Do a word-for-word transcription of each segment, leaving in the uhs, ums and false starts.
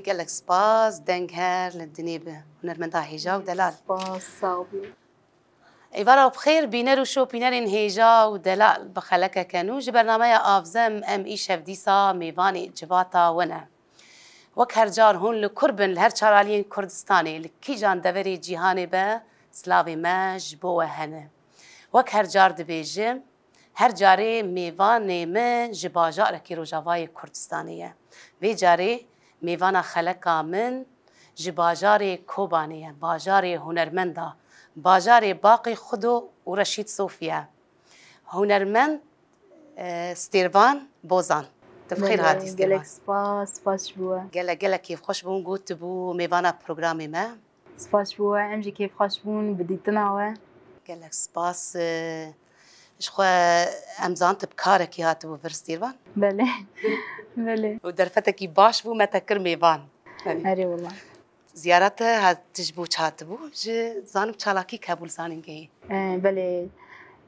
Gelek spas, deng her li dinê bi hunermenda hêja û delal. Spas, sağ olun. Êvara bi xêr bîner û şopînerên hêja û delal bi xelekeke nû ji bernameya Avzem em îşev dîsa mêvanê civata we ne. Wek her car hûn li kur bin li her çar aliyên Kurdistanê, li kîjan deverê cîhanê be, silavê me ji bo we hene. Wek her car dibêjim, her carê mêvanê min ji bajarekî Rojavayê Kurdistanê ye. Vê carê mêvana xeleka min ji bajarê Kobanê ye, bajarê hunermenda, bajarê Baqî Xudo û Reşîd Sofî ye. Hunermend, e, Stêrvan Bozan. Tu bi xêr hatî, Stêrvan. Gelek spas, spas ji bo we. Gelek, gelek kêfxweş bûm, got tu bû mêvana programê me. Spas ji bo we, em jî kêfxweş bûn bi dîtina we. Gelek spas. E, ji xwe em zan tu bi karekî hatibû vir, Stêrvan. Belê, belê. Û derfetekî baş bû, me te kir mêvan. Erê wela. Ziyara te hat, ji bo çi hatibû? Ji zanim çalakî hebû li zanîngehê. E, belê.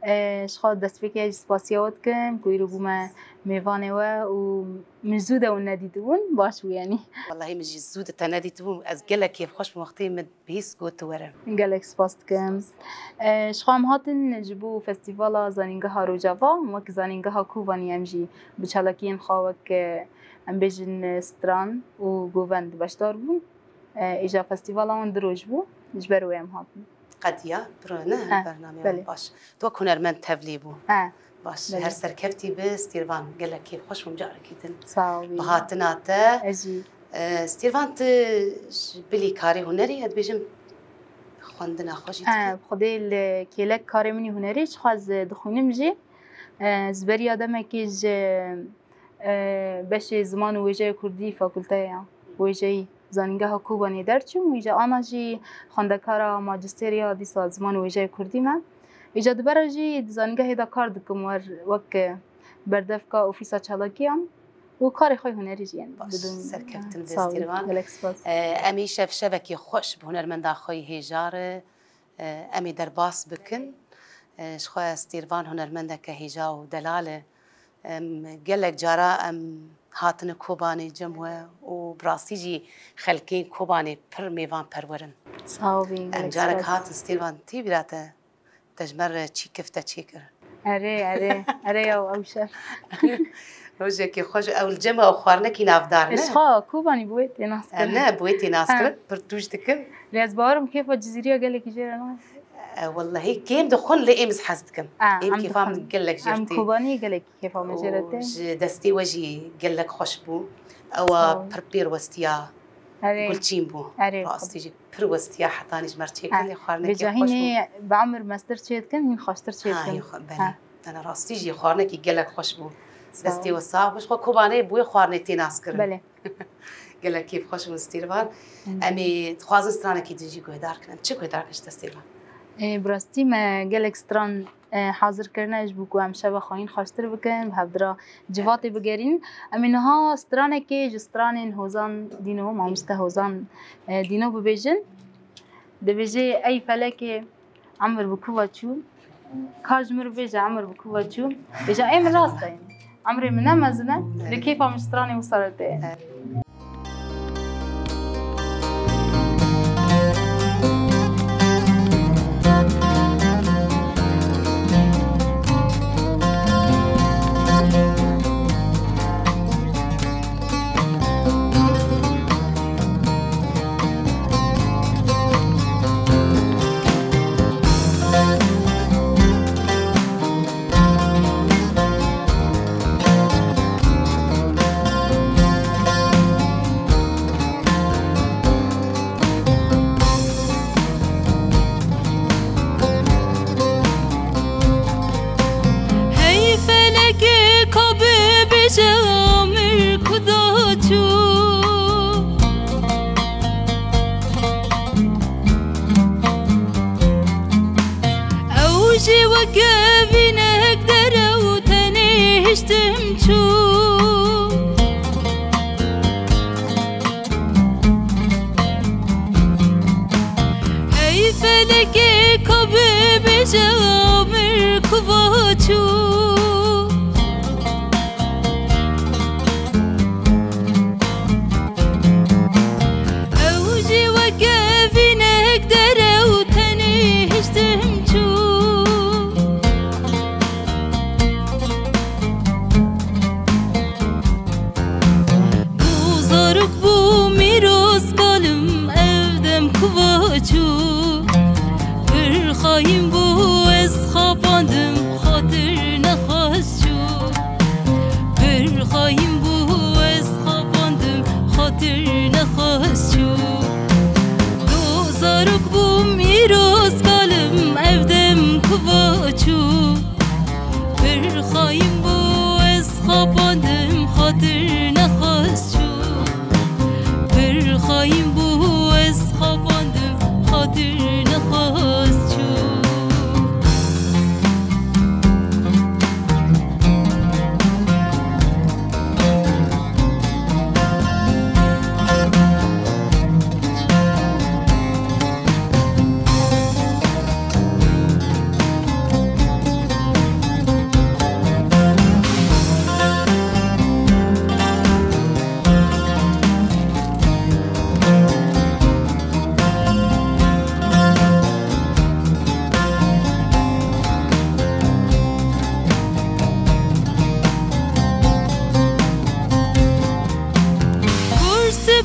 E, ji xwe destpêkê jî spasiya we dikim ku îro bûme mêvanê we û min zû de hûn nedîtibûn, baş bû yanî. Wellahî min jî zû de te nedîtibûm. Ez gelek kêfxweş bûm wextê min bihîst got tu were. Gelek spas dikim. E, ji xwe em hatin ji bo Festîvala Zanîngeha Rojava, wek Zanîngeha Kobanî em jî bi çalakiyên xwe wek, e, em bêjin, e, stran û govend beşdar bûn. E, îja festîvala wan du roj bû, ji ber wê em hatin. Qediya, biro ne, he, bernameyê wan, belê. Baş. Tu wek hunermend tevlî bû. He. Baş, belê. Her serkeftî bi Stîrvan, gelek kêfxweş bûm carekî din. Sağ ol. Bi hatina te. Ez jî. E, Stîrvan, tu ji bilî karê hunerî, ez dibêjim xwendina xwe jî dikî. He, bi xwedê li kêlek karê min î hunerî, ji xwe ez dixwînim jî. E, ez beriya demekê ji e, beşê ziman û wêjeya kurdî, fakulteya wêjeyî Zanîngeha Kobanê derçûm. Îja ana jî xwendekara majisteriya dîsa ziman û wêjeya kurdî me. Îja di ber re jî di zanîngehê de kar dikim, wer wek berdevka ofîsa çalakiyan û karê xwe yê hunerî jî, yanî. Baş, didûm. Serkeftin be, Stîrvan. Sağ ol, gelek spas. E, em îşev şevekî xweş bi hunermenda xwe yê hêja re em ê derbas bikin. Ji xwe Stîrvan hunermendeke hêja û delal e. Em gelek cara em hatine Kobanê cem we û bi rastî jî xelkên Kobanê pir mêvanperwer in. Sağ ol, gelek spas. Em carek hatin Stîrvan, tê bîra te, te ji me re çî kifte çêkir. Erê, erê, erê ya, ew şer. Rojekê xweş, ew li cem e, ew xwarinekî navdar, ne? Ji xwe Kobanî bi wê tê nas kirin. E, ne, bi wê tê nas kirin, pir tûj dikin. Lê ez bawer im kêfa Cizîriya gelekî jê re nayê. E, wellehî kêm dixwin, lê êm ez hez dikim. E, êm kêfa min gelek jê re tê. Em Kobanî gelekî kêfa me jê re tê. Û ji destê we jî gelek xweş bû. Ewa pir pêr westiya. Erê. Gulçîn bû. Erê. Rastî jî pir westiya hetanî ji me re çêkir, lê xwarinekî xweş bû. Bi emir mestir çê dikin, hîn xweştir çê dikin. Ha, hîn xwe, belê. Ha. Dana rastî jî xwarinekî gelek xweş bû. Sağ ol. Destê we sax be. Ji xwe Kobanê bi wê xwarinê tê nas kirin. Belê. Gelek kêfxweş bûn Stîrvan. Hı. Em ê dixwazin stranekî din jî guhdar kin. Em çi guhdar kin ji te Stîrvan? Ê, bi rastî me gelek stran e, hazir kirine ji bo ku em şeva xwe hîn xweştir bikin, bi hevdira civatê bigerîn. Em ê niha stranekê ji stranên Hozan Dîno, mamoste Hozan, e, Dîno bibêjin. Dibêje, ey felekê, emir bi ku ve çû? Ka ji min re bêje, emir bi ku ve çû? Bêje, ê min rast e. Emrê min ne mezin e, lê kêfa min ji stranê wisa re tê.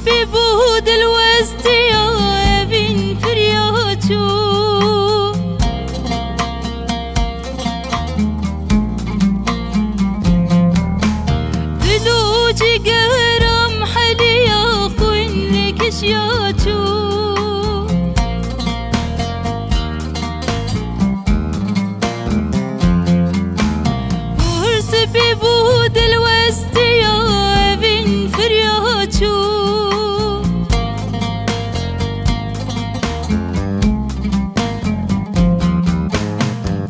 Pê bû dilwestiya evîn firya çû. Dil û cîgeram heliya xwîn lê kişiya çû. Hûr spî bû dilwestiya evîn firya çû.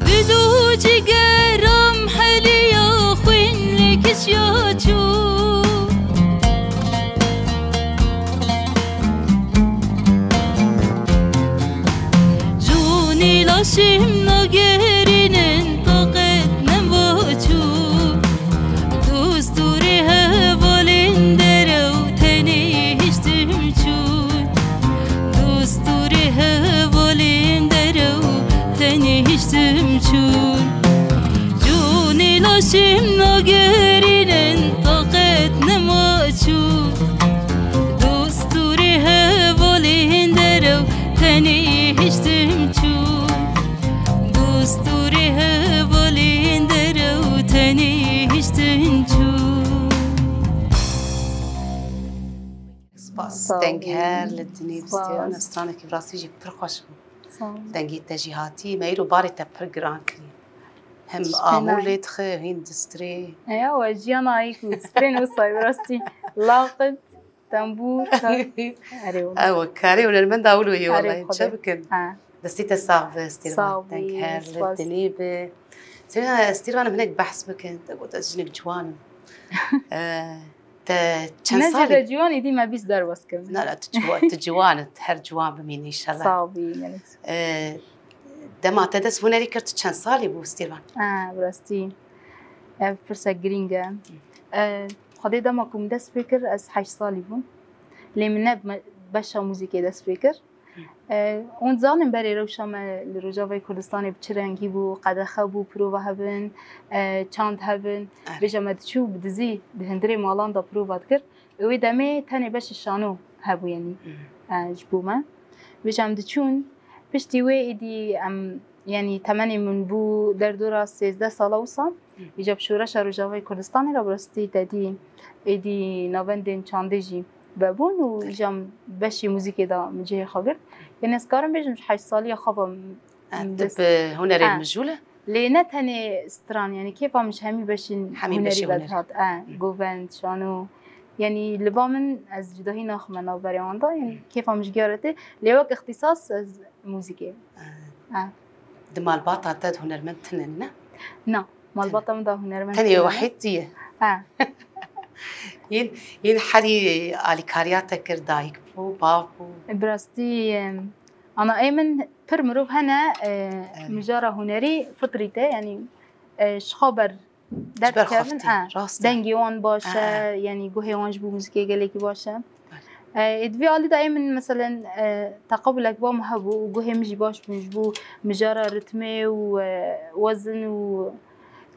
Dil û cîgeram heliya xwîn lê kişiya çû. Cûnî laşim nagerînin taqet nemaçû. Dostûrê hevalên derew tenê hiştim çûn. Dostûrê hevalên derew tenê hiştim çûn. Cûnê laşim nagerînin taqet nemaçûn. Dostûrê hevalên derew tenê hiştim çûn. Dostûrê hevalên derew tenê hiştim çûn. Spas. Sağ ol. Deng her li dinê Spas. Bistêran stranekî bi rastî jî pir xweş bû. Sağ ol. Dengê te jî hatî, me îro barê te pir giran kirî. Hem Tiştê amûr ne. Lê dixe, hîn distrê. Eya, we jiyana ayî ku distrên wisa bi rastî. Laqit, tembûr, kar. Erê wala. Ew karê hunermenda wilo yê Erê wala. Xwedê. Çe bikin? Ha. Destê te sax be, Stîrvan. Sağ ol, Deng her li spas. Dinê be. Sêna Stîrvan, em hinek behs bikin. Te got ez jinek ciwan im. Ee, Te çend Ne salî? Zêde ciwan, îdî me bîst derbas kirin. Na, na, tu ciwa-, tu ciwan î, her ciwan bimînî înşallah. Sağ ol, bî, gelek. Ee, dema te dest hunerî kir, tu çend salî bû, Stîrvan? Ha, bi rastî. Ev pirsek girîng e. Ee, Xwedê dema ku min dest pê kir, ez heşt salî bûm. Lê min ne me-, beşa muzîkê dest pê kir. E, hûn dizanin berê rewşa me li Rojavayê Kurdistanê bi çi rengî bû, qedexe bû, prova hebin, e, çand hebin. Erê. Bêje me diçû bi dizî di hundirê malan de prova dikir. Ê wê demê tenê beşê şano hebû, yanî, Hmm. e, ji bo me. Bêje em diçûn, piştî wê êdî em, yanî temenê min bû derdora sêzdeh sala wisa. Hmm. Îca bi şoreşa Rojavayê Kurdistanê re bi rastî te dî êdî navendên çandê jî vebûn û îja beşê muzîkê de min cihê xwe girt. Yanî ez karim bêjim ji heşt saliya xwe ve m-, Ha, em tu dest bi hunerê Ha. mijûl e? Lê ne tenê stran, yanî kêfa min ji hemî beşên Hemî hunerî beşê ve hunerî. dihat. E, Hmm. govend, şano. Yanî li ba min ez cudahî naxime navberê wan de. Yanî Hmm. kêfa min ji giya re tê. Lê wek îxtîsas ez muzîkê. E. E. Di malbata te de hunermend tune ne? Na. Malbata min de hunermend Tenê tune ne. Wehîd tu ye. Ha. Yên, yên herî alîkariya te kir, dayik bû, bav bû? Bi rastî, em, ana ê min pir mirov hene, e, Evet. mijara hunerî fitrî te, yanî, e, ji xwe ber Ji ber xwe derkevin, fitrî, e, rast e. dengê wan baş e, E, e. yanî guhê wan ji bo muzîkê gelekî baş e. E, ê di vî alî de ê min, meselen, e, teqabulek ba min hebû û guhê min jî baş bûn ji bo mijara ritmê û, e, wezin û,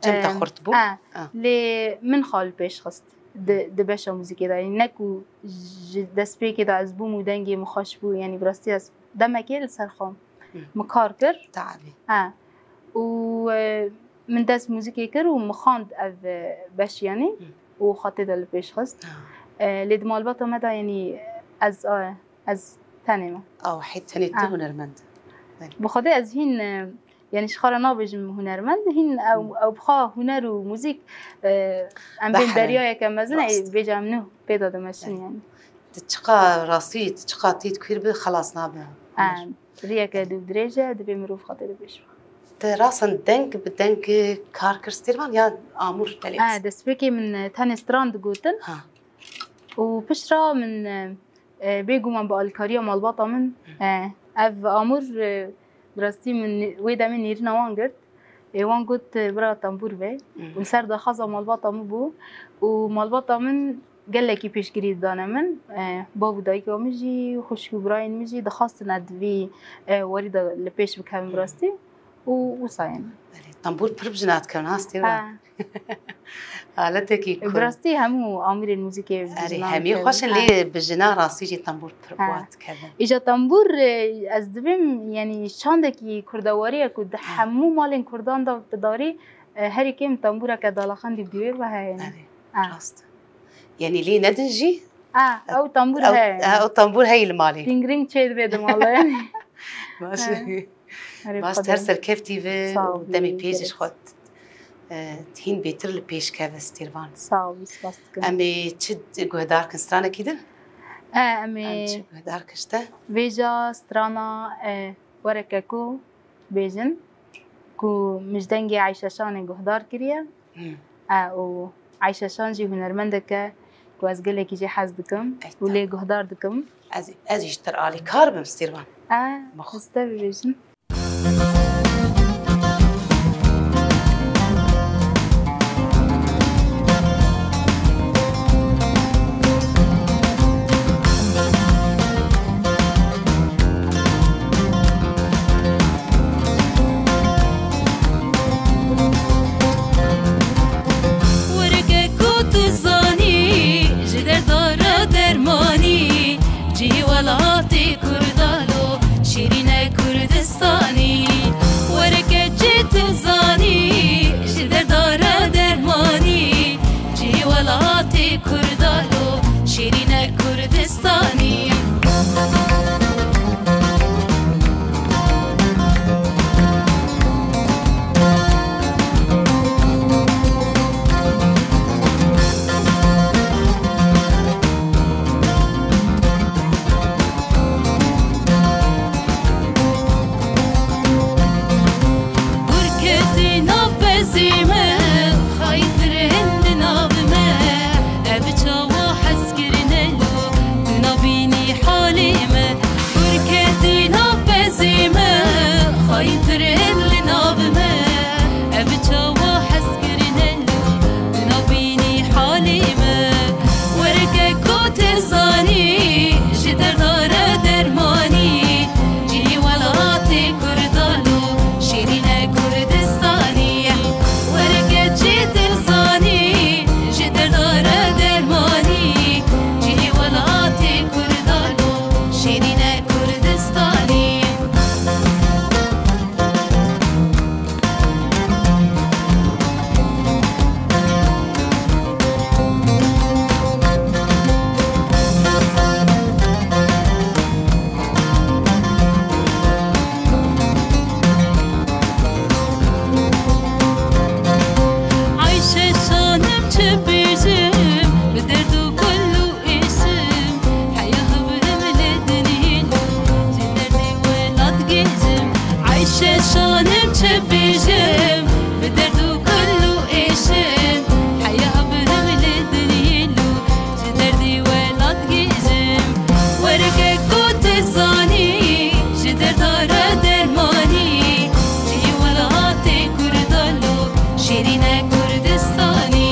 Cem te e, xurt bû? e, Ha. lê min xwe li pêş xist di, di beşa muzîkê de. Yanî ne ku ji destpêkê de ez bûm û dengê min xweş bû, yanî bi rastî ez demekê li ser xwe Hı. min kar kir. Teabî. Ha. Û, e, min dest muzîkê kir û min xwend ev, e, beş, yanî, Hı. û xwe tê de li pêş xist. Ha. E, lê di malbata me de, yanî, ez, e, ez tenê me. Aw, hê tenê tu Ha. hunermend. Belê. Bi Xwedê ez hîn, e, yanî, ji xwe re nabêjim hunermend, hîn ew, Hı. ew bi xwe huner û muzîk, e, em bên Behr in. deryayeke mezin e, Rast. bêje em nû pê de dimeşin, Belê. yanî. Tu çiqa rastî, tu çiqa tî dikir bi, xelas nabe. Ha. Riyeke dû dirêj e, divê mirov xwe tê de pêş be. Te rasan deng bi deng kar kir Stêrvan ya amûr gelek? Ha, destpêkê min, e, tenê stran digotin. Ha. Û pişt re min, e, e, bêguman bi alîkariya malbata min, Hı. e, ev amûr, e, bi rastî min wê demê nêrîna wan girt. Ê wan got, e, bira tembûr be. Hmm. Û li ser daxwaza malbata min bû. Û malbata min gelekî pêşgirî didane min. E, bav û dayika min jî, xwişk û birayên min jî dixwastin ez di vî, e, warî de li pêş bikevim Hmm. rastî. û wisa yani. Belê, tembûr pir bi jina dikevin ha Stêrvan. Ha. Haletekî ku. Bi rastî hemû amîrên muzîkê bi Erê, jinan hemî dikevin. Xweş in, ha, lê bi jina rastî jî tembûr pir bi wa dikevin. Îja tembûr, e, ez dibêm, yani şandekî kurdewarî ye ku di, ha, hemû malên kurdan de bi darî, e, herî kêm tembûreke dalaxendî bi dîwêr ve heye yani. Erê, ha, rast. Yani lê nedin jî? Ha, ew tembûr heye. Ha, ew tembûr heye li malê. Pîngring çê dibe di mala yani. Baş. Ha. Erê, baş, her serkevtî ve û demê pêş ji xwe, e, hîn bêtir li pêş keve Stêrvan. Sağ ol, spas dikim. Em ê çi guhdar kin stranekî din? E, em ê em çi guhdar kin ji te? Vêja strana, e, Wereke ku bêjin ku min ji dengê Eyşe Şanê guhdar kiriye. Hmm. E, û Eyşe Şan jî hunermendeke ku ez gelekî jê hez dikim û lê guhdar dikim. Ez, ez jî ji te re alîkar bim Stêrvan. E, ez te bibêjim. Wereke ku tu zanî, ji derda re dermanî, cihê welatê Kurdan o, şîrîne Kurdistanî. Wereke çi tu zanî, ji derda re dermanî, cihê welatê Kurdan o, şîrîne Kurdistanî. Gur ketî nav pezê me, xayîntir in li nav me. Ev çawa hez kirine lo, tu nabînî halê me. Gur ketî nav pezê me, xayîntir in li nav me. Ev çawa hez kirine lo, tu nabînî halê me. Wereke ku tu zanî, ji derda re dermanî, cihê welatê Kurdan o, şîrîne Kurdistanî. Wereke çi tu zanî, ji derda re dermanî, cihê welatê Kurdan o, şîrîne Kurdistanî. Ayşe Şanim çi bêjim, bi derd û kul û êşim, heya hibrim li dinîn, ji derdê welat gêjim. Ayşe Şanim çi bêjim, bi derd û kul û êşim, heya hibrim li dinîn, ji derdê welat gêjim. Wereke ku tu zanî, ji derda re dermanî, cihê welatê Kurdan o, şîrîne Kurdistanî.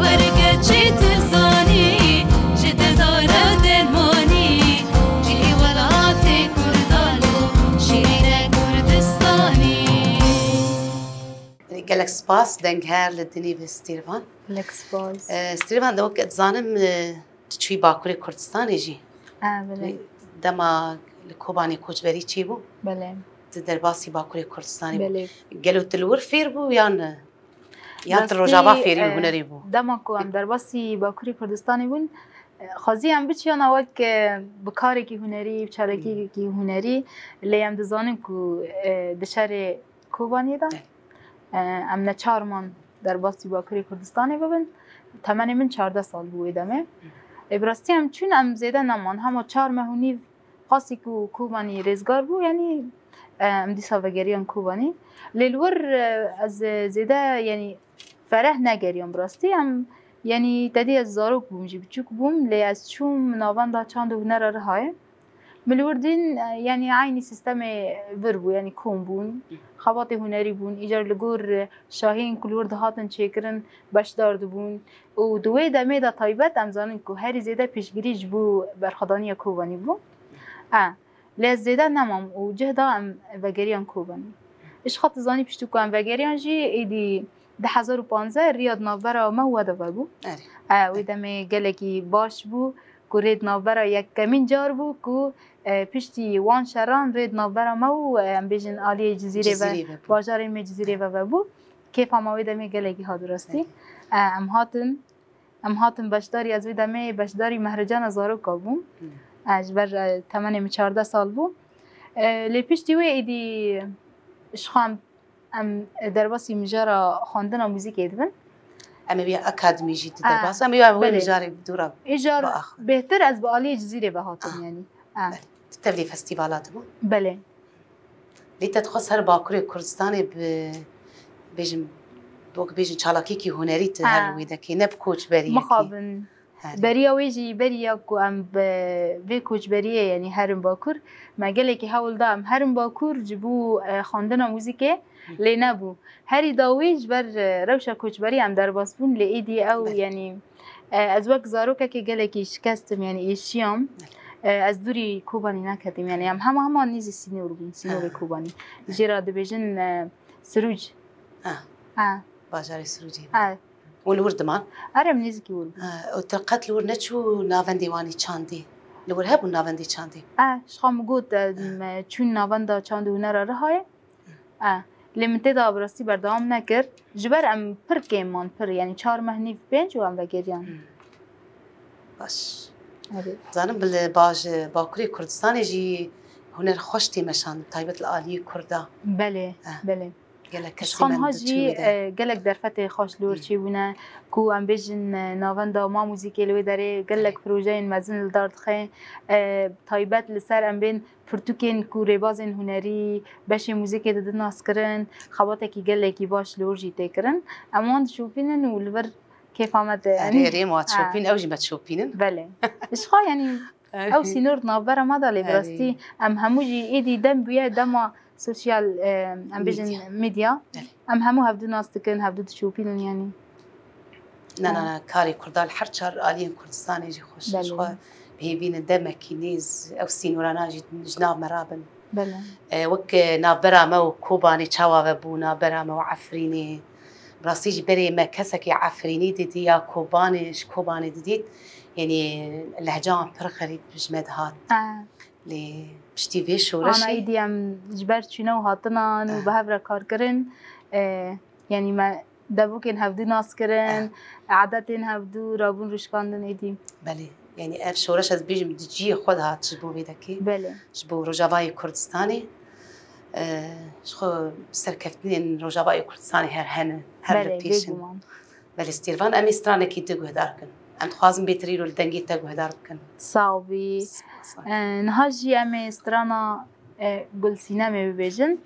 Wereke çi tu zanî, ji derda re dermanî, cihê welatê Kurdan o, şîrîne Kurdistanî. Gelek spas, deng her li dinî bi Stêrvan. Gelek spas. E, Stêrvan, de wek dizanim, e, tu çûyî Bakurê Kurdistanê jî. E, belê. Dema li Kobanê koçberî çêbû? Belê. Tu derbasî Bakurê Kurdistanê bû. Belê. Gelo tu li wir fêr bû yan, yan tu Rojava fêrî û hunerî bû? Dema ku em derbasî Bakurê Kurdistanê bûn, e, xwezî em biçiyana wek, e, bi karekî hunerî, bi çalakiyekî hunerî, lê em dizanin ku, e, di şerê Kobaniyê de, e, em neçar man derbasî Bakurê Kurdistanê bibin. Temenê min çardeh sal bû wê demê. E, bi rastî em çûn, em zêde neman. Hema çar meh û nîv qasî ku Kobanî rêzgar bû, yanî, e, em dîsa vegeriyan Kobanî. Lê li wir, e, ez, e, zêde, yanî, fereh negeriyan bi rastî. Em, yanî, te dî ez zarok bûm jî, biçûk bûm, lê ez çûm navenda çand û hunera Rihayê. Min li wir dîn, e, yanî eynî sîstemê vir bû, yanî kom bûn, xebatê hunerî bûn, îcar li gor, e, şahiyên ku li wir dihatin çêkirin beşdar dibûn û di wê demê de taybet em zanin ku herî zêde piştgirî ji bo berxwedaniya Kobanî bû. E, lê ez zêde nemam û cih da em vegeriyan Kobanî. Ji xwe tu zanî piştû ku em vegeriyan jî êdî du hezar û panzdeh riya di navbera me û we de vebû. Erê. E, wê demê gelekî baş bû ku rê di navbera yekemîn car bû ku, e, piştî wan şeran rê di navbera me û, e, em bêjin aliyê Cizîrê ve, Cizîrê ve bû. Bajarê me Cizîrê ve vebû. Kêfa me wê demê gelekî hat rastî. Erê. E, em hatin, em hatin beşdarî, ez wê demê beşdarî mehricana zaroka bûm. Hmm. E, ji ber, e, temenê min çardeh sal bû. E, lê piştî wê êdî ji xwe em, em derbasî mijara xwendina muzîkê dibin. Em ê wî akademî jî di Ha, derbas, em ê wî belê. Mijarê dûra Îjar biaxivin. Bêhtir ez bi aliyê Cizîrê ve hatim Ah. yanî. Ha. Belê. Tu tevlî festîvala dibû? Belê. Lê te dixwest her Bakurê Kurdistanê bi, bêjin, wek bêjin çalakiyekî hunerî tu Ha. her wê dekê, ne bi koçberiyekî. Mixabin. Herê. Beriya wê jî beriya ku em bi vê koçberiyê, yanî herin Bakur, me gelekî hewl da em herin Bakur ji bo, e, xwendina muzîkê, Hı. lê nebû. Herî dawî ji ber, e, rewşa koçberiyê em derbas bûn, lê êdî ew, Belê. yanî, e, ez wek zarokekê gelekî şikestim, yanî êşiyam. Belê. E, ez dûrî Kobanî neketim, yanî em hema hema nêzî sînor bûn, sînorê Ha. Kobanî. Ha. Jê re dibêjin, e, Sirûc. Ha. Ha. Bajarê Sirûcê. Ha. Û li wir diman? Erê, em nêzîkî wir bûn. Ha, û tu qet li wir neçû navendê wanî çandî? Li wir hebûn navendê çandî? E, ji xwe min got, e, Ha. me çûn navenda çand û hunera Rihayê. E, lê min tê de bi rastî berdewam nekir. Ji ber em pir kêm man, pir, yanî çar meh nîv, pênc û em vegeriyan. Hmm. Baş. Erê. Zanim bi li baş, Bakurê Kurdistanê jî huner xweş tê meşandin, taybet li aliyê Kurda. Belê, Eh. belê. Gelek Ji kesî xwe niha mend jî, çû de. e, gelek derfetê xweş li wir Hı. çêbûne, ku em bêjin, e, navenda Ma Muzîkê li wê derê gelek Erê. projeyên mezin li dar dixe. E, taybet li ser em bên pirtûkên ku rêbazên hunerî beşê muzîkê didin naskirin, xebatekî gelekî baş li wir jî tê kirin. Em wan dişopînin û li vir kêfa me tê. Erê, erê, ma Ha. dişopîn, ew jî me dişopînin. Belê. Ji xwe, yanî, Erê. ew sînor di navbera me de lê bi Erê. rastî em hemû jî êdî dem bûye dema sosyal, e, em bêjin Medya. medya. Belê. Em hemû hevdû nas dikin, hevdû dişopînin, yanî. Na, na, na, karê Kurda li her çar aliyên Kurdistanê jî xweş. Belê. Ji xwe bi hêvî ne demekî nêz ew sînorana jî ji nav me rabin. Belê. E, wek, e, navbera me û Kobanê çawa ve bû, navbera me û Efrînê. Bi rastî jî berê me kesekî Efrînî didî ya Kobanê, ji Kobanê didît, yanî lehcan pir xerîb ji me dihat. Ha. Lê piştî vê şoreşê Ana êdî em ji ber çûne û hatinan û Ah. bi hev re kar kirin, e, yanî me devokên hevdû nas kirin, Ah. adetên hevdû rabûn rûşkandin êdî. Belê, yanî ev şoreş ez bêjim di cihê xwe de hat ji bo vê dekê. Belê. Ji bo Rojavayê Kurdistanê, e, ji xwe serkeftinên Rojavayê Kurdistanê her hene, her Belê, li pêş in. bêguman. Belê Stêrvan, em ê stranekî din guhdar bikin. Em dixwazin bêtir îro li dengê te guhdar bikin. Sağ ol bî. Spas. E, niha jî em ê strana, e, Gulsînemê bibêjin.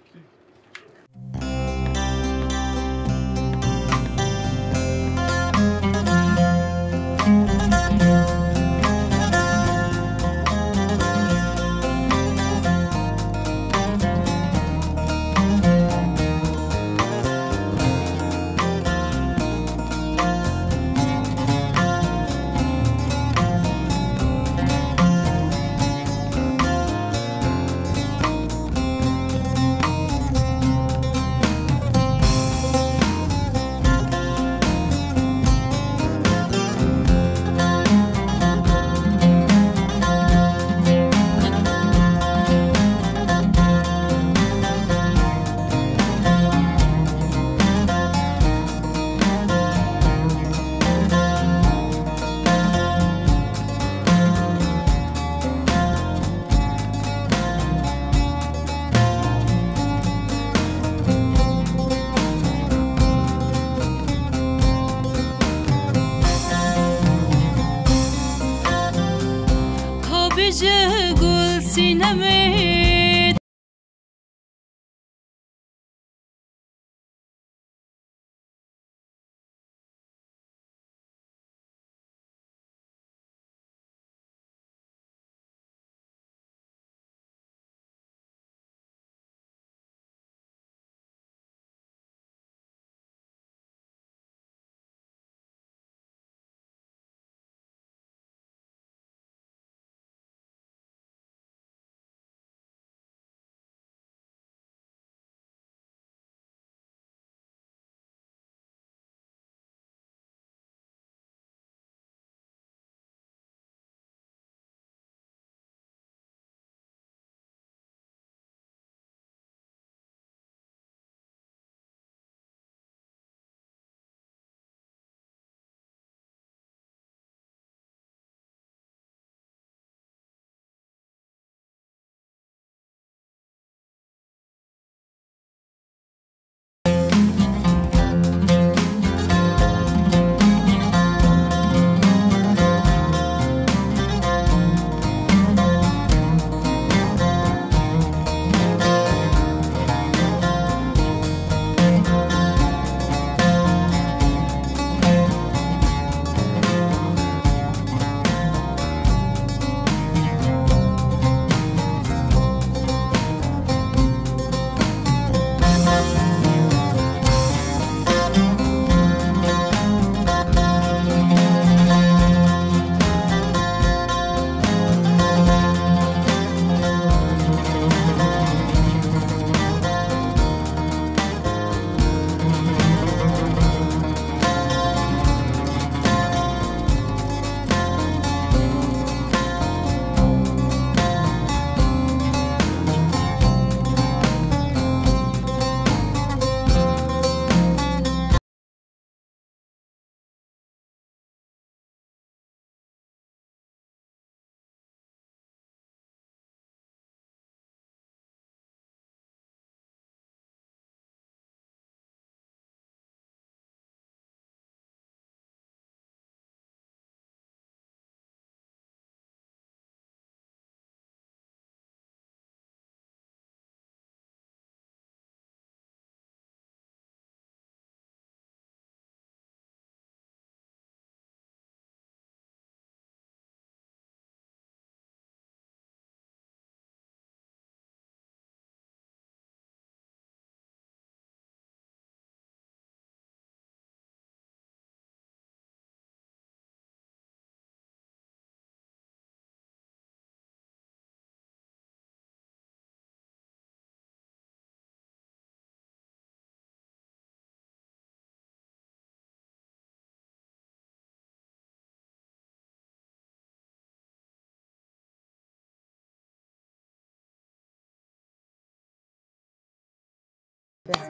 Ka bêje Gulsînemê.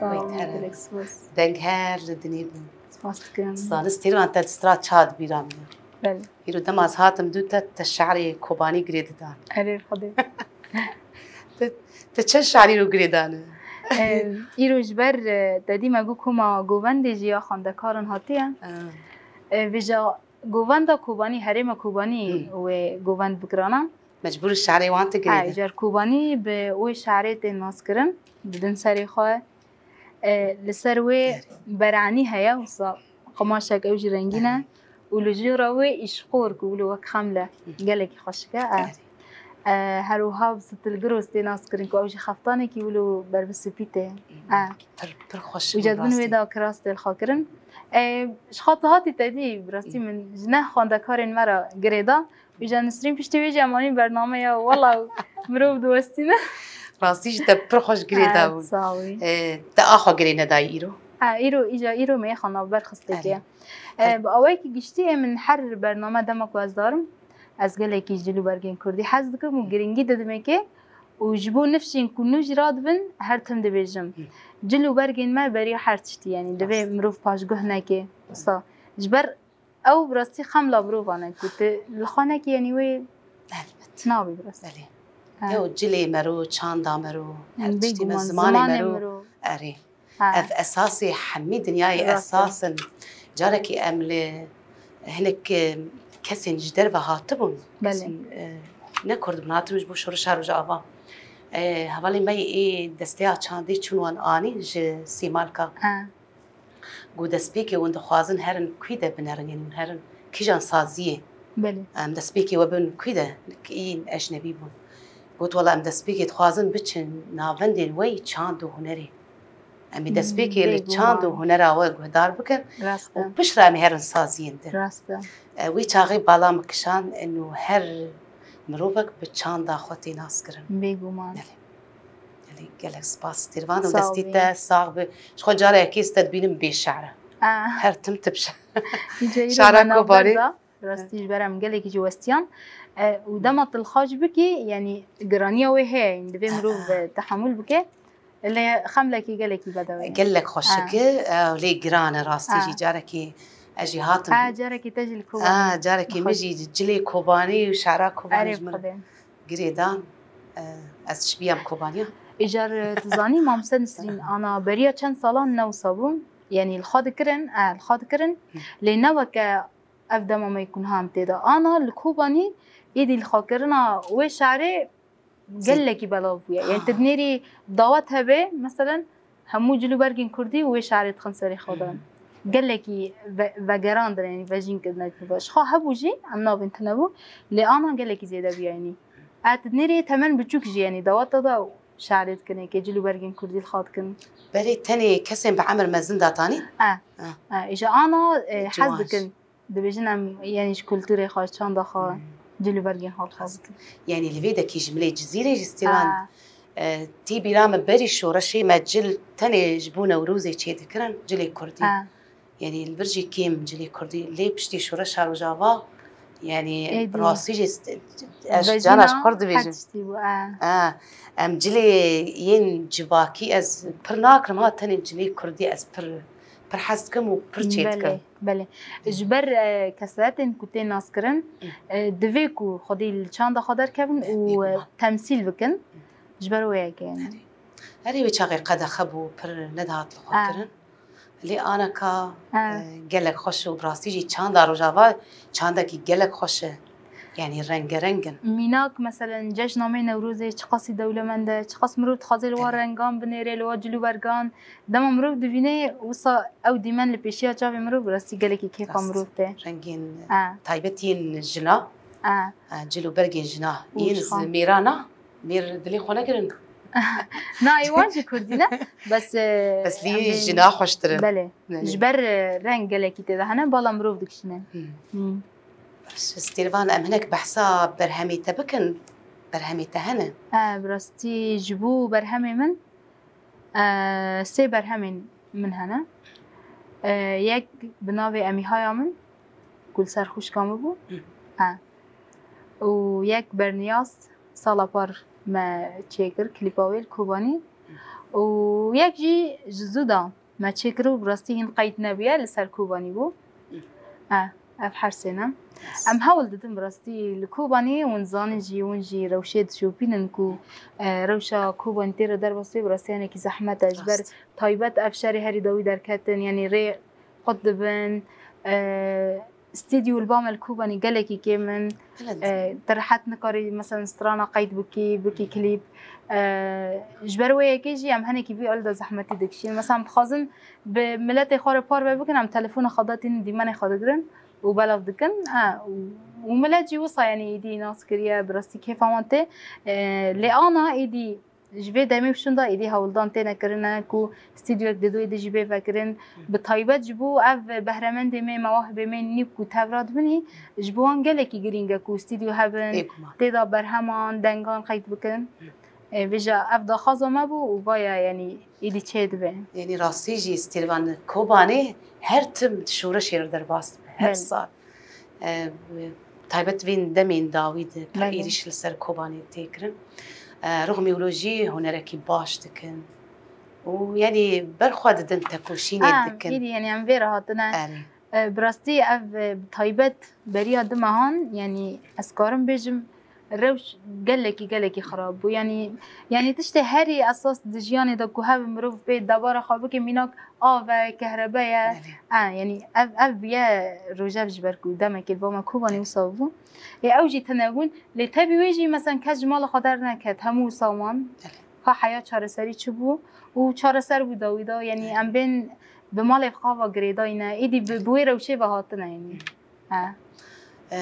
Sağ olun, gelek spas. Deng her li dinê bin. Spas dikim. Zanis têrvan te stra çad bîra min. Belê. Îro dema ez hatim dû te, te şe'rê Kobanî girê didan. Erê Xwedê. Te, te çend şe'rî îro girê dane? Em, îro ji ber, e, te dî me got koma govendê jî ya xwendekaran hatiye. Ha. E, vêja govenda Kobanî, herêma Kobanî wê govend bikirana. Mecbûr şe'rê wan te girê de. Car Kobanî bi wê şe'rê tê naskirin, didin serê xwe. E, li ser wê beranî heye, wisa qimaşek ew jî rengîn e. Û li jora wê îşqor ku wilo wek xemle gelekî xweşik e. E, e, her wiha bi sitilgiroz tê naskirin ku ew jî xeftanekî wilo ber bi sipî tê. E. Pir, pir xweş. Û jî bin wê da kiras tê li xwe kirin. E, ji xwe tu hatî te dî, bi rastî min ji ne xwendekarên me re girê da. Îja Nisrîn piştî wê jî em anîn bernameya, wela mirov diwestîne. Rastî jî te pir xweş girê dabûn. Sağ ol. E, te axa girê nedayî îro? Ha, îro, îja îro me yê xwe navber xistekê. Erê. E, bi awayekî giştî ê min her bername dema ku ez darim, ez gelekî ji cil û bergên kurdî hez dikim û giringî didim êkê û ji bo nifşên ku nû jî radibin her tim dibêjim. Cil û bergên me beriya her tiştî, yanî divê mirov paşguh neke. Wisa ji ber ew bi rastî xemla mirovan e ku tu li xwe nekî, yanî wê nabî bi rastî. Belê. Ha. Ew cilê mero, çanda mero, her tiştî me, bêguman, zimanê mero. Erê. Ha. Ev esasê hemî dinyayê esas in. Carekî em li hinek, e, kesên ji derve hatibûn, kesên, e, ne kurd bin, hatibûn ji bo şoreşa Rojava. E, hevalên me yê ê desteya çandê çûn wan anî ji Sêmalka. Ha. Ku destpêkê hûn dixwazin herin kwî de binerin, yanî hûn herin kîjan saziyê? Belê. Em destpêkê we bin kwî de, yên ecnebî bûn. Got, wela em destpêkê dixwazin biçin navendên we yî çand û hunerê. Em ê destpêkê li çand û hunera we guhdar bikin û piştre em ê herin saziyên din. Rast e. E, wî çaxê bala min kişand, eno her mirovek bi çanda xwe tê naskirin. Bêguman. Belê. Gelek spas Stêrvan û destî te sax be. Ji xwe careke ez te dibînim bê şe're. Ah. Her tim tip şe're. Şara Kobanê. Rastî ji ber em gelekî jî westiyan. E, û dema tu li xwe jî bikî, yanî giraniya wê heye, yanî divê mirov, e, tehemûl bike. Lê xemlekî gelekî bedew e. Gelek xweşik e, e, lê giran e rastî jî. Carekî ez jî hatim. Ha, carekî te jî li Kobanê. Ha, carekî min jî cilê Kobanî û şe'ra Kobanî ji min girê dan, e, ez şibiyam Kobaniya. Îcar, e, tu zanî, Mamse Nisrîn, ana beriya çend salan ne wisa bû. Yanî li xwe dikirin, e, li xwe dikirin. Lê ne weke ev dema me ku niha em tê de. Ana li Kobanî êdî li xwe kirina wê şe'rê gelekî belav bûye. Yanî tu dinêrî dawet hebe, meselen, hemû cil û bergên kurdî û wê şe'rê dixin serê xwe de. Gelekî ve-, vegerandin, yanî vejîn kirine. Ji xwe hebû jî, em nabên tune bû, lê ana gelekî zêde bû, yanî. E, tu dinêrê temen biçûk jî, yanî daweta de şe'rê dikin, êkê cil û bergên kurdî li xwe dikin. Berê tenê kesên bi emir mezin datanî? E, e, îja ana, e, hez dikin. Dibêjin em, yanî ji kulturê xwe, çanda xwe, cil û bergên xwe dixwazin. Yanî li vê dekî ji milê Cizîrê jî Stêrvan, e, tî bîra me berî şoreşê me cil tenê ji bo Newrozê çêdikirin, cilê kurdî. Yanî li vir jî kêm cilê kurdî. Lê piştî şoreşa Rojava, yanî rastî jî st-, ez cana ji xwe dibêjim. E, em cilê yên civakî ez pir nakirim ha, tenê cilê kurdî ez pir, pir hez dikim û pir çê dikim. Belê. Ji ber, e, kesetên ku tê naskirin, e, divê ku xwedî li çanda xwe derkevin û, e, temsîl bikin. Ji ber wê yekê, yanî. Erê, wê çaxê qedexe bû, pir nedihat li xwe kirin. Lê aneka, e, gelek xweş û bi rastî jî çanda Rojava çandekî gelek xweş e. Yanî rengereng in. Mînak, meselen, cejna me Newrozê çiqasî dewlemend e, çiqas mirov dixwaze li wan rengan binêre, li wan cil û bergan. Dema mirov dibîne, wisa ew dîmen li pêşiya çavê mirov, bi rastî gelekî kêfa mirov tê. Rengên taybet yên jina, e, cil û bergên jina, yên mêrana, mêr dilê xwe negirin. Na, ê wan jî kurdî ne, bes, e, bes lî jina xweştir in. Belê. Ji ber, e, reng gelekî tê de hene, bala mirov dikişîne. Stêrvan, em hinek behsa berhemê te bikin, berhemê te hene? E, bi rastî ji bo berhemê min, e, sê berhemên min hene. E, yek bi navê Emîhaya min, ku li ser xwişka min bû. E. Û yek berniyaz sala par me çêkir, klîpa wê li Kobanî. Û yek jî ji zû de me çêkir û bi rastî hîn qeyd nebûye, li ser Kobanî bû. E, ev her sê ne. Em hewl didin bi rastî li Kobanî, hûn zanin jî, hûn jî rewşê dişopînin ku, e, rewşa Kobanî tê re derbas bê, bi rastî hinekî zehmet e. Ji ber Rast. taybet ev şerê herî dawî derketin, yanî rê qut dibin, e, stûdyo li ba me li Kobanî gelekî kêm in. Belê. E, tu rehet nikarî, mesela, strana qeyd bikî, bikî klîp. E, ji ber wê yekê jî em hinekî vî alî de zehmetî dikişîn. Mesela, em dixwazin bi miletê xwe re parve bikin, em telefona xwe datînin dîmenê xwe digirin û belav dikin. Ha, û, û milet jî wisa, yanî, êdî nas kiriye, bi rastî kêfa wan tê. E, lê ana êdî ji vê demê û şûn de êdî hewldan têne kirine ku stûdyoyek di duyê de jî bê vekirin. Bi taybet ji bo ev behremendê me, mewahibê me nî ku tev radibinî, ji bo wan gelekî girîng e ku stûdyo hebin, Bêguman. tê de berheman, dengan qeyd bikin. Ê, vêca ev daxwaza me bû û vaya, yanî, êdî çê dibe. Yanî rastî jî Stîrvan Kobanê her tim şoreşê re derbas dibe, her Belê. sal. E, taybet vên demên dawî de pir Belê. êrîş li ser Kobanê tê kirin. E, rixmî wilo jî hunerekî baş dikin. Û, yanî, berxwe didin, tekoşînê Em, dikin. êdî, yanî, em vê re hatine. Erê. E, bi rastî ev, e, bi taybet beriya du mehan, yanî, ez karim bêjim, rewş gelekî, gelekî xirab bû. Yanî, yanî tiştê herî esas di jiyanê de ku hev mirov pê debara xwe bike, mînak av e, kehrebe ye. Belê. E, yanî ev, ev ye rojev ji ber ku demekê li ba me Kobanî wisa bû. Ê, ew jî tune bûn. Lê tevî wê jî, mesela, kes ji mala xwe derneket. Hemû wisa wan. Belê. Ka heya çareserî çi bû? Û çareser bû dawî da. Yanî Belê. em bên bi malê xwe ve girêdayî ne. Êdî bi, bi wê rewşê ve hatine, yanî. He. E,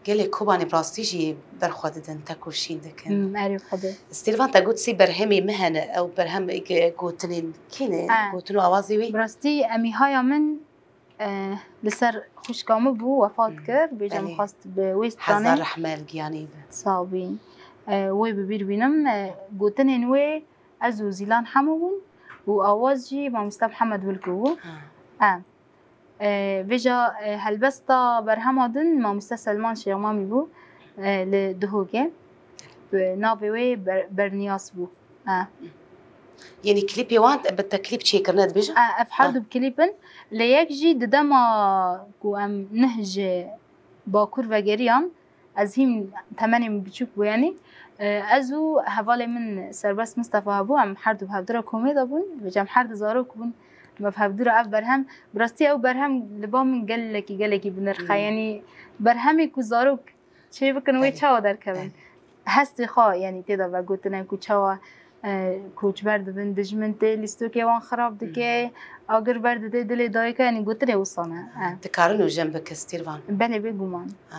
gelê Kobanê bi rastî jî berxwe didin, tekoşîn dikin. Hmm, erê xwedê. Stêrvan, te got sê berhemê me hene, ew berhem, e, gotinên kî ne? He. Gotin û awazê wê? Bi rastî em îhaya min, e, li ser xwişka min bû, wefat Hmm. kir. Bêje min Belê. xwest bi wê stranê. Hezar rehme li giyanê be. Sabî. E, wê bi bîr bînim, e, gotinên wê ez û Zîlan Hemo bûn û awaz jî mamoste Mihemed Wilko bû. Ha. E. E, vêca, e, helbesta berhema din mamoste Selman Şêxmamî bû, e, li Duhokê. E, navê wê Ber-, Berniyas bû. E. Yanî klîpê wan bi te klîp çêkirine dibêje? E, ev her Ha. du bi klîp in. Lê yek jî di dema ku em nih ji Bakur vegeriyan, ez hîn temenê min biçûk bû, yanî, e, ez û hevalê min Serbest Mistefa hebû, em her du bi hevdû re komê de bûn, vêca em her du zarok bûn, me bi hevdû re ev berhem, bi rastî ew berhem li ba min gelekî, gelekî bi nirx e, Hmm. yanî berhemê ku zarok çê bikin wê Belê. çawa derkevin? Belê. Hestê xwe, yanî, tê de vegotine ku çawa e, koçber dibin, dijmin tê lîstokê wan xirab dike, Hmm. agir berdide dilê dayika, yanî gotinê wisa ne. E. Dikarin û jin bike Stîrvan? Belê, bêguman. Ha.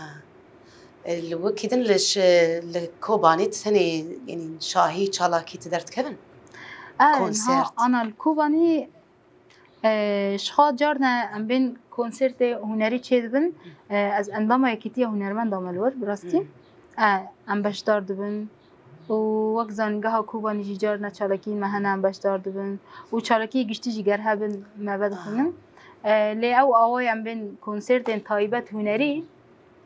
E, li wekî din li ş-, li Kobanê tenê, yanî şahî, çalakî ti derdikevin? E, Konsert. niha ana li Kobanî, e, ji xwe carne em bên konsertê hunerî çêdibin. E, ez endama Yekîtiya Hunermenda me li wir, bi rastî. Hmm. E, em beşdar dibin. Û wek Zanîngeha Kobanî jî carna çalakiyên me hene em beşdar dibin. Û çalakiyê giştî jî ger hebin me vedixwînin. Aha. E, lê ew awayê em bên konsertên taybet hunerî,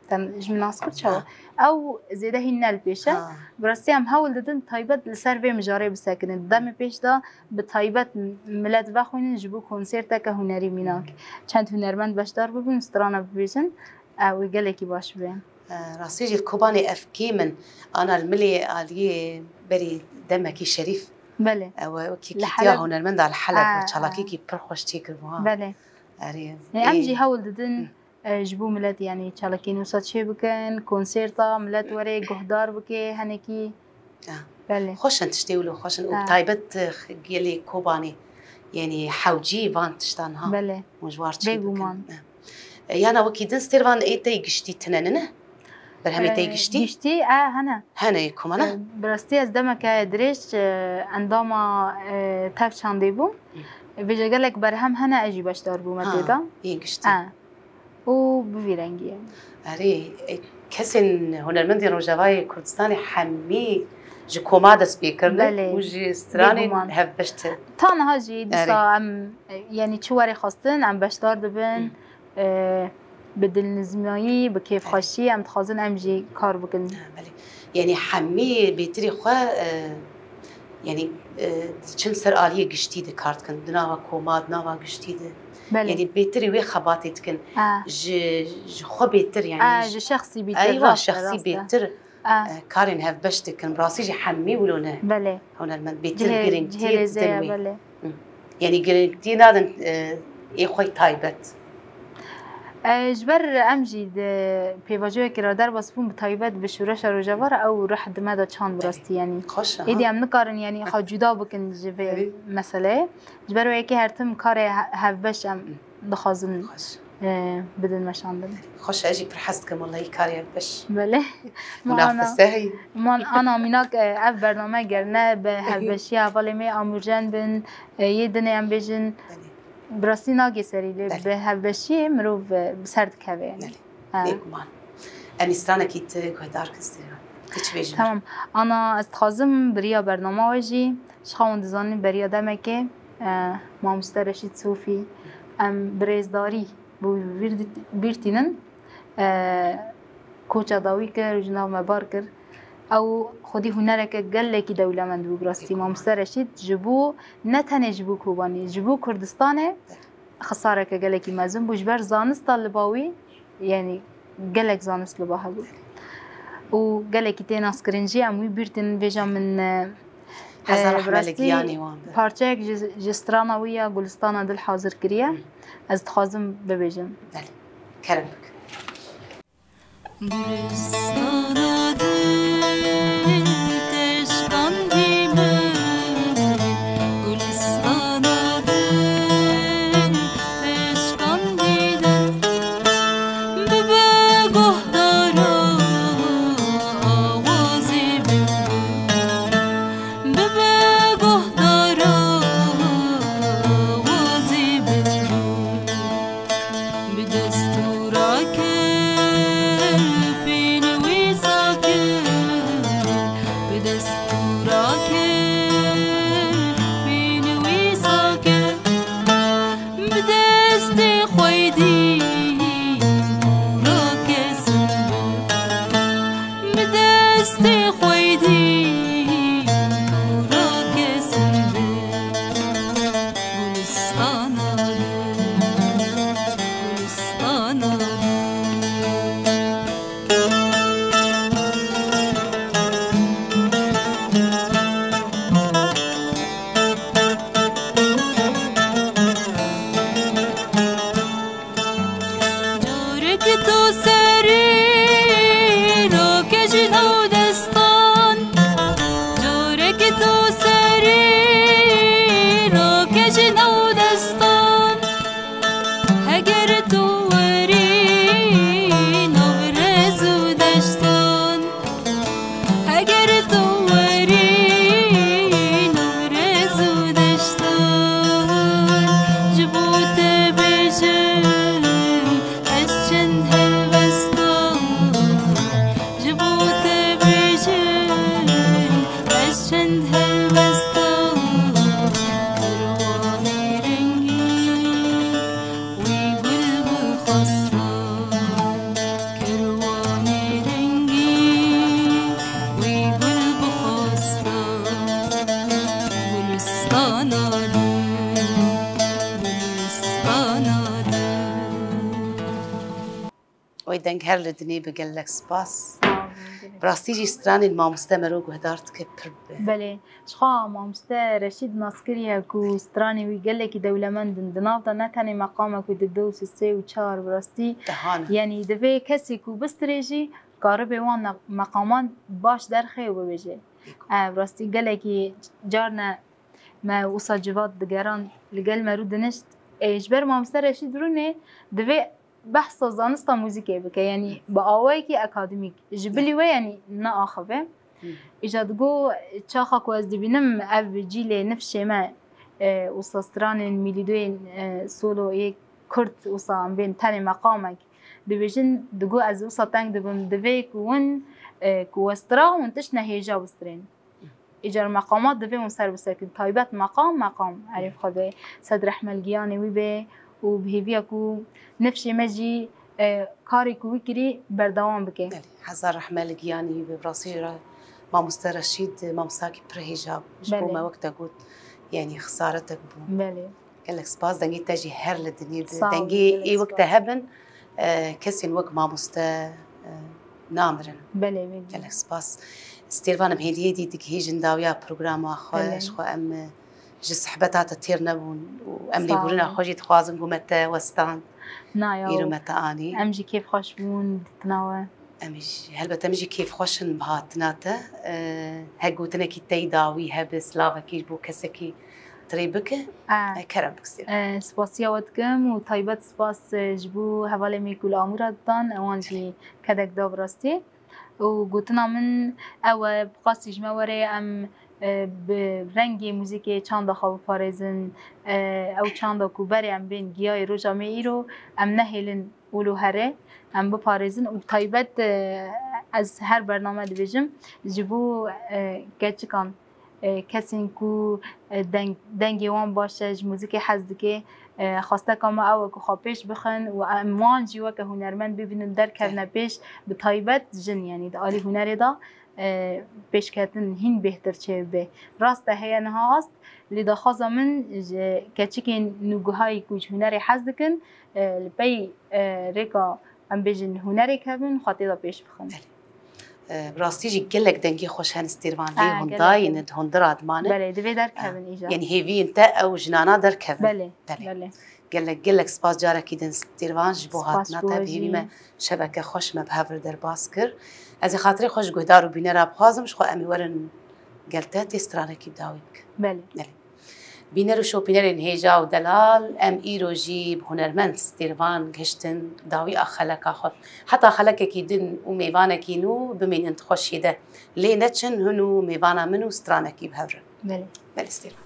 te ji min nas kir çawa? Ha. Ew zêde hîn ne li pêş e. Ha. Bi rastî em hewl didin taybet li ser vê mijarê bisekinin. Demê pêş de bi taybet milet vexwînin ji bo konserteke hunerî mînak. Çend hunermend beşdar bibin, strana bibêjin, ew ê gelekî baş bibe. E, rastî jî li Kobanê ev kêm in. Ana li milê aliyê berî demekî şerîf. Belê. Ew e wekî Li kîtiya Heleb. hunermenda li Heleb Ha, çalakîkî pir xweş çêkiribû ha. Belê. Erê. E, em Ê. jî hewl didin, Hı. e, ji bo milet, yanî çalakiyên wisa çê bikin, konserta, milet were guhdar bike, henekî. Ya. Belê. Xweş in tiştê wilo, xweş in û Ha. taybet, e, gelê Kobanê, yanî hewcî van tiştan ha. Belê. Hûn ji war çê Bêguman. bikin. E, yana wekî din Stêrvan ê tey giştî tine ne? Berhemê tey E, giştî? Giştî, e, hene. Hene yê ku hene? E, bi rastî ez demeke dirêj, e, endama, e, Tev Çandê bûm. Hı. Vêca gelek berhem hene, ez jî beşdar bûme Ha, tê de. Yên giştî. E. Û bi vî rengî ye. Erê, e, kesên hunermendên Rojavayê Kurdistanê hemî ji koma dest pê kirine Belê. û ji stranên Bêguman. hevbeş tê. Ta niha jî Erê. dîsa em, e, yanî çi were xwestin, em beşdar dibin. Hı. E, bi dilnizmiyayî, bi kêfxweşî em dixwazin em jî kar bikin. Ha, belê. Yanî hemî bêtirî xwe, e, yanî e, diçin ser aliyê giştî de kar dikin, di nava koma, di nava giştî de. Belê. Yanî bêtirî wê xebatê dikin. A. Ji, ji xwe bêtir, yanî A, ji şexsî bîtir. Eywa, şexsî bêtir. E, karên hevbeş dikin. Rastî jî hemî wilo ne. Belê. Hunermend bêtir girîngtiyê didin wê. Belê. Yanî girîngtiyê nadin, e, ê xwe taybet. E, ji ber em jî di pêvajoyekê re derbas bûn, bi taybet bi şoreşa Rojava re ew rih di me de çand bi rastî, yanî. Xweş e, Êdî em nikarin, yanî, xwe cuda bikin ji vê meseleyê. Ji ber wê yekê her tim karê he-, hevbeş em dixwazin, e, bidin meşandin. Xweş e, ez jî pir hez dikim, wellahî karê hevbeş. Belê. Munafese heye. Man ana mînak, e, ev bername ger ne bi hevbeşiya hevalê me amûrjen bin, e, yê dinê em bêjin. Belê. Bi rastî nagê serî, lê bi hevbeşiyê mirov, e, bi ser dikeve, yanî. Belê. Ha. Bêguman. Em stranekî tu guhdar kir stêra. Tu çi bêjî? Tamam. Ana, ez dixwazim bi riya bernama we jî, ji xwe hûn dizanin beriya demekê, e, mamoste Reşîd Sofî, em bi rêzdarî bi wî bîr di-, bîr tînin, e, koça dawî kir û ji nav me bar kir. Ew xwedî hunereke gelekî dewlemend bû bi rastî. Bêguman. Mamoste Reşîd ji bo, ne tenê ji bo Kobanê, ji bo Kurdistanê xisareke gelekî mezin bû. Ji ber zanista li ba wî, yanî gelek zanist li ba hebû. Û gelekî tê naskirin jî, em wî bîr tînin, vêca min, e, Hezar e, rehme li giyanê wan be. Parçeyek ji, ji strana wî ya Gulistana Dil hazir kiriye. Hı. Ez dixwazim bibêjim. Belê. Kerem bike. Gulistana dil teşkandî min, gulistana dil teşkandî dil. Bibe guhdara awazê bilbil, bibe guhdara awazê bilbil. Bi destûra kir pênwîsa kir, bi destûra kir pênwîsa kir. Bi destê xwedî dûra kesin bi, bi destê xwedî dûra kesin bi. Gulistana dil, gulistana dil. Carek tu serî rake ji nav destan, carek tu serî rake ji nav destan. Heger tu werî nav rez û deştan, heger tu werî nav rez û deştan, ji bo te bêjim ez çend helbestan, ji bo te bêjim ez çend helbestan. Kerwanê rengî wî gul bixwestan, kerwanê rengî wî gul bixwestan. Gulistana dil, gulistana dil. Wê deng her li dinê be, gelek spas. Sağ olun, gelek. Bi rastî jî stranên mamoste mero guhdar dike pir bi. Belê. Ji xwe mamoste Reşîd nas kiriye ku stranê wî gelekî dewlemend in. Di nav de ne tenê meqamek wî di du û sê û çar bi rastî. Dehan e. Yanî divê kesê ku bistirê jî karibe wan ne-, meqaman baş derxê û bibêje. Bêguman. E, bi rastî gelekî carne me wisa civat digeran li gel me rû dinişt. E, ji ber mamoste Reşîd rûnê divê behsa zanista muzîkê bike, yanî bi awayekî akademîk. Ji bilî we, yanî neaxive. Îja digo, çaxa ku ez dibînim ev cîlê nifşê me, e, wisa stranên mîlîdoyên, e, solo yê kurd, wisa em bên tenê meqamek dibêjin, digo ez wisa teng dibim, divê ku hûn, e, ku we stira hûn tiştine hêja bistirên. Îcar meqamat divê hûn ser bi ser kin. Taybet meqam, meqam. Erê bi Xwedê. Sed rehme li giyanê wî bê û bi hêviya ku nifşê me jî, e, karê ku wî kirî berdewam bike. Belê, hezar rehme li giyanê wî bê. Bi rastî jî re Mamoste Reşîd, mamostakî pir hêja bû. Ji bo Belê. me wek te got, yanî xisaretek bû. Belê. Gelek spas, dengê te jî her li dinê bi. Sağ ol, Dengê gelek ê wek te spas. hebin, e, kesên wek mamoste, e, namirin. Belê, belê. Gelek spas. Stêrvan, em hêdî hêdî digihîjin dawiya programa xwe. Belê. Ji xwe em, e, ji sehbeta te têr nebûn û em Sağ lêbûrina ol. xwe jî dixwazin ku me te westand. Na ya. Îro me te anî. Em jî kêfxweş bûn ditina we. Em jî, helbet em jî kêfxweş in bi hatina te. E, hek gotinekî te yî dawî hebe, silavekî ji bo kesekî tirê bike. E, E, kerem bike Stêrvan. E, spasiya we dikim û taybet spas, e, ji bo hevalê me ku li Amûra didan, ewan jî kedek da bi rastî. Û gotina min ew e, bi qasî ji me were em, e, bi rengê muzîkê çanda xwe biparêzin, e, ew çanda ku berê em bên giyayê roja me îro, em nehêlin wilo here, em biparêzin û taybet, e, ez her bername dibêjim, ji bo, e, keçikan, e, kesên ku, e, deng, dengê wan baş e, ji muzîkê hez dike, e, xwesteka me ew e ku xwe pêş bixin û em wan jî weke hunermend bibînin derkevine pêş, bi taybet jin, yanî di alî hunerê de, e, pêşketin hîn bêhtir çêbibe. Rast e heye niha ast, lê daxwaza min ji keçikên nûgihayî ku ji hunerê hez dikin, e, li pey, e, rêka em bêjin hunerê kevin, xwe tê de pêş bixin. Belê. E, bi rastî jî gelek dengê xweş hene Stêrvan, lê Ha, hûn gelek dayî hene. ne, di hundir a dimane. Belê, divê derkevin îja. Yanî hêviyên te ew jinana derkevin. Belê, Belê. belê. Gelek, gelek spas carek din Stêrvan ji bo Spas hatina bo te, we bi hêvî jî. me şeveke xweş me bi hev re derbas kir. Ez ê xatirê xwe ji guhdar û bînera bixwazim, ji xwe em ê werin gel te tê stranekî bi dawî bikin. Belê. Belê. Bîner û şopînerên hêja û delal, em îro jî bi hunermend Stêrvan gihiştin dawiya xeleka xwe. Heta xelekekî din û mêvanekî nû bimînin di xweşiyê de. Lê neçin hûn û mêvana min û stranekî bi hev re. Belê. Belê Stêrvan.